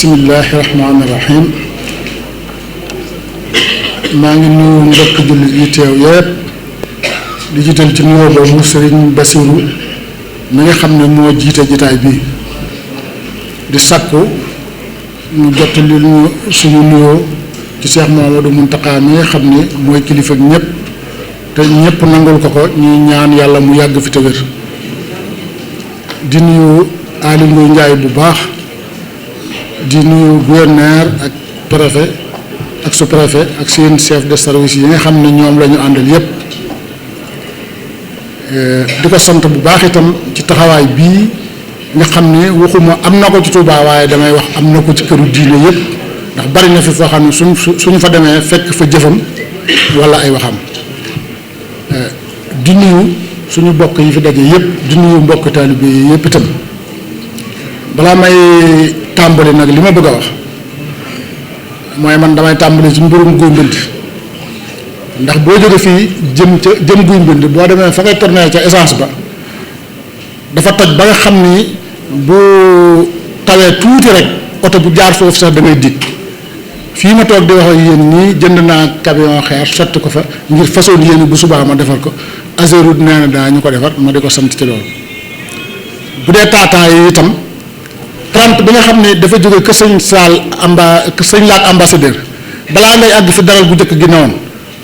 bismillahi rahmaani rahim maa ngi nuyu mbokk jullit yi teew yépp di jiital ci nuyoo boobu Serigne Bassirou mi nga xam ne moo jiite jitaay bi di sakku mu jottali ñu suñu nuyoo ci Cheikh Mouhamadou Mountakha mi nga xam ne mooy kilifa ñëpp te ñëpp nangul ko ko ñuy ñaan yàlla mu yàgg fi te wér di nuyu Aly Ngouille Ndiaye bu baax di nuyu gouverneur ak préfet ak sous-préfet ak seen chef de service yi nga xam ne ñoom la ñu àndal yépp di ko sant bu baax itam ci taxawaay bii nga xam ne waxuma am na ko ci Touba waaye damay wax am na ko ci këru diine yépp ndax bari na fi foo xam ne suñu fa demee fekk fa jëfam wala ay waxam di nuyu suñu bokk yi fi daje yépp di nuyu mbokk taalibe yi yépp itam balaa may tàmbali nag li ma bëgg a wax mooy man damay tàmbali ci mbirum Guy Mbind ndax boo jóge fii jëm Guy Mbind boo demee fa ngay tourné ca essence ba dafa toj ba nga xam ni bu tawee tuuti rek oto bu jaar foofu sax da ngay dig fii ma toog di wax ak yéen nii jënd naa camion xeer sotti ko fa ngir façon yéen bu subaa ma defar ko Azerud nee na daa ñu ko defar ma di ko sant ci loolu bu dee taataa yi itam 30 bi nga xam ne dafa jóge kër sëñ sëñ Laat ambassadeur balaa ngay àgg fi daral bu njëkk gi newoon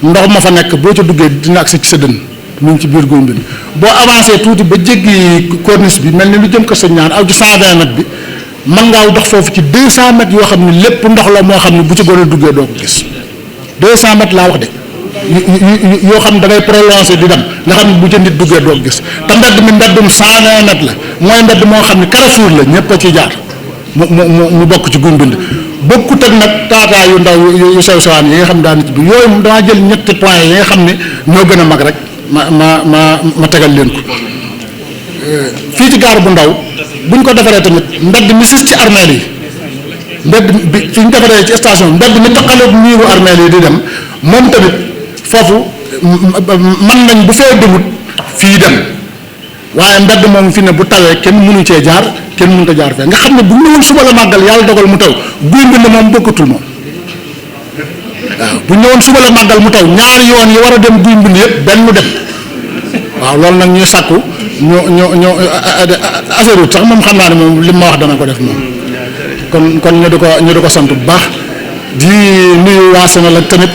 ndox ma fa nekk boo ca duggee dina agsi ci sa dënn mu ngi ci biir Guy Mbind boo avancé tuuti ba jéggi corniche bi mel ni lu jëm kër sëñ ñaan aw ci 120 mètres bi mën ngaa dox foofu ci 200 mètres yoo xam ne lépp ndox la moo xam ne bu ci gën a duggee doo ko gis 200 mètres laa wax de yoo xam ne da ngay prolongé di dem nga xam ne bu ca nit duggee doo ko gis te mbedd mi mbeddum 120 mètres la mooy mbedd moo xam ne Carrefour la ñëpp a ci jaar mu bokk ci Guy Mbind bokkut ak nag taataa yu ndaw yu sew sewaan yi nga xam daan ci bi yooyu damaa jël ñetti point yi nga xam ne ñoo gën a mag rek ma tegal leen ko fii ci gaar bu ndaw buñ ko defaree tamit mbedd mi sis ci armeel yi mbedd bi fi ñu defaree ci station mbedd mi taqaloog miiru armeel yi di dem moom tamit foofu mën nañ bu fee demut fii dem waaye mbedd moom fi ne bu tawee kenn mënu cee jaar kenn mënut a jaar fee nga xam ne bu ñu ñëwoon suba la màggal yàlla dogal mu taw Guy Mbind moom bokkatul moom waaw bu ñu ñëwoon suba la màggal mu taw ñaari yoon yi war a dem Guy Mbind yëpp benn mu dem waaw loolu nag ñuy sàkku ñoo affaire sax moom xam naa ne moom li ma wax dana ko def moom kon ñu di ko sant bu baax di nuyu waa Sénégal tamit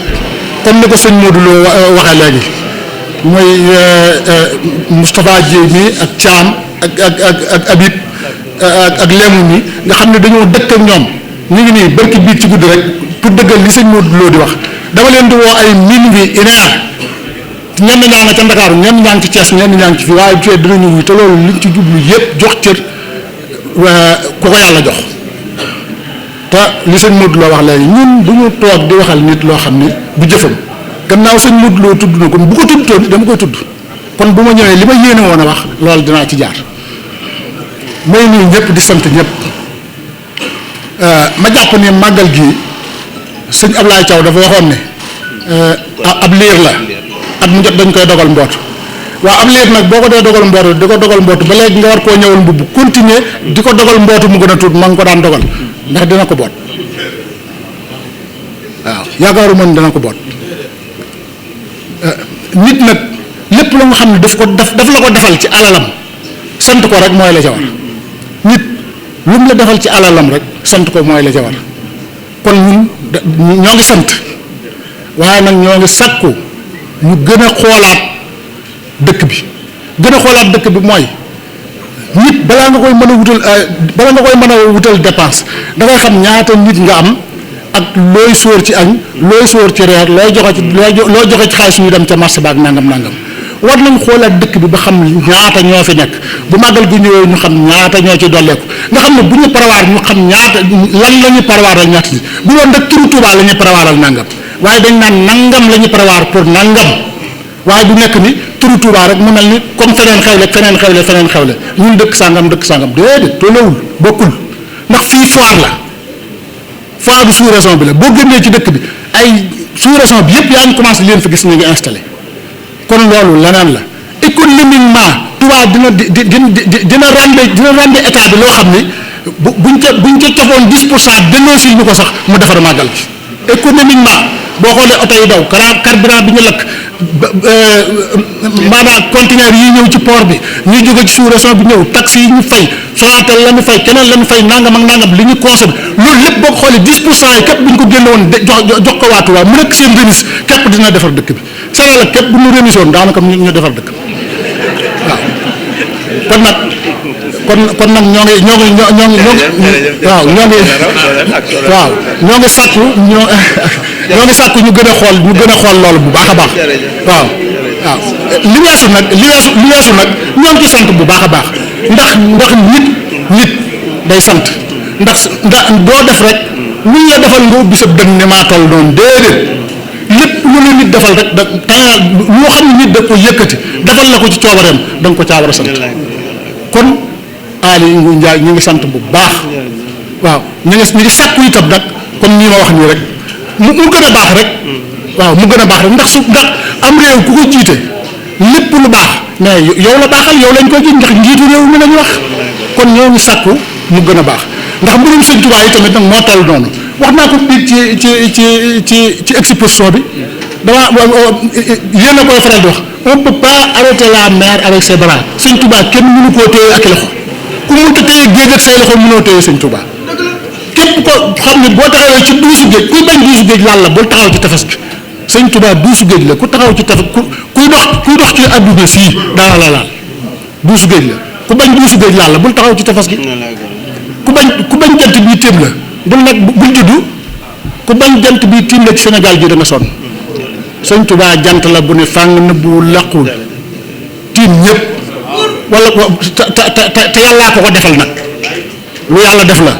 comme ni ko sëñ Modou Lo waxee léegi mooy Moustapha Dieye mi ak Thiam ak Habib ak Lému mi nga xam ne dañoo dëkk ak ñoom ñu ngi nii barki biir ci guddi rek pour dëggal li sëñ Modou Lo di wax dama leen di woo ay minuit une heure ñenn ñaa nga ca Ndakaaru ñenn ñaa ngi ci Thiès ñenn ñaa ngi ci fii waaye fii dinañu wuy te loolu liñ ci jublu yëpp jox cër ku ko yàlla jox te li sëñ Modou Lo wax léegi ñun du ñu toog di waxal nit loo xam ne bu jëfam gannaaw sëñ Modou Lo tudd na ko bu ko tudd toon dama koy tudd kon bu ma ñëwee li ma yéene woon a wax loolu dinaa ci jaar mooy nii ñëpp di sant ñëpp ma jàpp ne màggal gii sëñ Ablaye Thiaw dafa waxoon ne ab liir la at mu jot dañ koy dogal mboot waaw ab liir nag boo ko dee dogal mbootu di ko dogal mbootu ba léegi nga war koo ñëwal mbubb continuer di ko dogal mbootu mu gën a tuut ma nga ko daan dogal ndax dina ko boot waaw yaakaaru mën dina ko boot nit nag lépp lu nga xam ne daf la ko defal ci alalam sant ko rek mooy la ca war nit lu mu la defal ci alalam rek sant ko mooy la ca war kon ñun ñoo ngi sant waaye nag ñoo ngi sakku ñu gën a xoolaat dëkk bi mooy nit balaa nga koy mën a wutal dépense da ngay xam ñaata nit nga am ak looy sóor ci añ looy sóor ci reer loo joxe ci xaalis ñu dem ca marché ba ak nangam war nañ xoolaat dëkk bi ba xam ñaata ñoo fi nekk bu màggal gu ñëwee ñu xam ñaata ñoo ci dolleeku nga xam ne bu ñu parawaar ñu xam ñaata lan la ñuy parawaaral ñaata nit bu doon rek turu Tuuba la ñuy parawaaral nangam waaye dañ naan nangam la ñuy parawaar pour nangam waaye du nekk ni turu Tuuba rek mu mel ni comme feneen xewle ñun dëkk sangam déedéet tolloowul bokkul ndax fii foire bi sous-région bi la boo génnee ci dëkk bi ay sous-région bi yëpp yaa ngi commencé leen fa gis ñu ngi installé kon loolu leneen la économiquement Touba dina rendre état bi loo xam ni buñ ca cofoon 10% delloosil ñu ko sax mu defar màggal gi économiquement boo xoolee oto yi daw carburant bi ñu lakk maanaam conteneur yi ñëw ci port bi ñuy jóge ci sous-région bi ñëw taxi yi ñu fay Sonatel la ñu fay keneen la ñu fay nangam ak nangam li ñu consommé loolu lépp boo ko xoolee 10% yi képp bu ñu ko génne woon jox ko waa Touba mu nekk seen remise képp dina defar dëkk bi Sénégal képp bu ñu remise woon daanaka ñu defar dëkk bi waaw kon nag ñoo ngi sàkku ñu gën a xool loolu bu baax a baax waaw li weesu nag ñoo ngi ci sant bu baax a baax ndax nit day sant ndax doo def rek luñ la defal nga ubbi sa dënn ne maa toll noonu déedéet lépp lu la nit defal rek loo xam ne nit da ko yëkkati defal la ko ci coobareem da nga ko caa war a sant kon Aly Ngouille Ndiaye ñu ngi sant bu baax waaw ñu ngi sàkku itam nag comme nii ma wax nii rek mu gën a baax rek waaw mu gën a baax rek ndax am réew ku ko jiite lépp lu baax mais yow la baaxal yow lañ koy ji ndax njiitu réew mi lañu wax kon ñoo ngi sàkku mu gën a baax ndax mbirum Sëñ Tuubaa yi tamit nag moo toll noonu wax naa ko biir ci exposition bi yéen a koy faral di wax on peut pas arrêter la mer avec ses bras Sëñ Tuubaa kenn mënu koo téye ak loxo ku mënta téye géej ak say loxo mënoo téye Sëñ Tuubaa képp ko xam ne boo taxawee ci duusu géej kuy bañ duusu géej laal la bul taxaw ci tefes gi Sëñ Tuubaa duusu géej la ku taxaw ci tefes kuy dox ci adduna sii dara la laal duusu géej la ku bañ duusu géej laal la bul taxaw ci tefes gi ku bañ jant bii tiim la bul juddu ku bañ jant bii tiim la ci Sénégal gi da nga sonn Sëñ Tuubaa jant la bu ne fàng nëbbuwul làquwul tiim ñëpp wala te yàllaa ko defal nag lu yàlla def la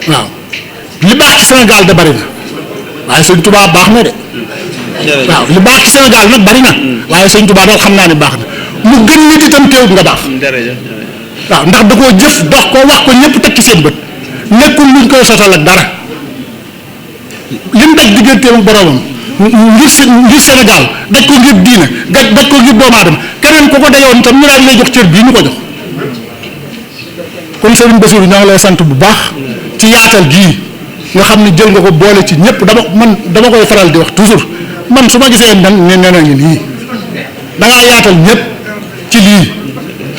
waaw li baax ci Sénégal da bari na waaye Sëñ Tuubaa baax na de waaw li baax ci Sénégal nag bari na waaye Sëñ Tuubaa daal xam naa ne baax na mu gën nit itam teewut nga baax waaw ndax da koo jëf dox ko wax ko ñëpp teg ci seen bët nekkul luñ koy sotal ak dara lim daj digganteem ak boromam ngir Sénégal daj ko ngir diina daj ko ngir doomu aadama keneen ku ko dayoon itam ñu daal lay jox cër bii ñu ko jox kon Serigne Bassirou ñoo ngi lay sant bu baax ci yaatal gii nga xam ne jël nga ko boole ci ñëpp dama koy faral di wax toujours man su ma gisee nan ne nee nañu lii da ngaa yaatal ñëpp ci lii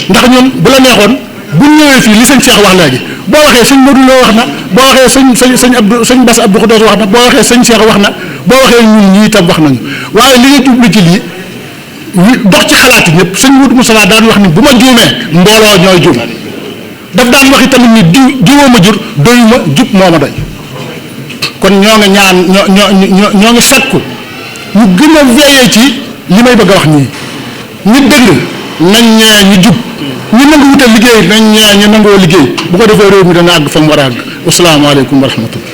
ndax ñun bu la neexoon bu ñëwee fii li sëñ Cheikh wax léegi boo waxee sëñ Modou Lo wax na boo waxee sëñ Bass Abdou Khoudoss wax na boo waxee sëñ Cheikh wax na boo waxee ñun ñii itam wax nañu waaye li nga jublu ci lii dox ci xalaat yi ñëpp sëñ Modou Moussa daan wax ni bu ma juumee mbooloo ñooy juum daf daan wax itamit ni diwoo ma jur doyuma jub moo ma doy kon ñoo ngi ñaan ñoo ngi sakku ñu gën a veillé ci li may bëgg a wax ñii ñi dëng nañ ñee ñu jub ñu nangu wutal liggéey nañ ñee ñu nangoo liggéey bu ko defee réew mi dana àgg fa mu war a àgg asalaamaaleykum wa rahmatullah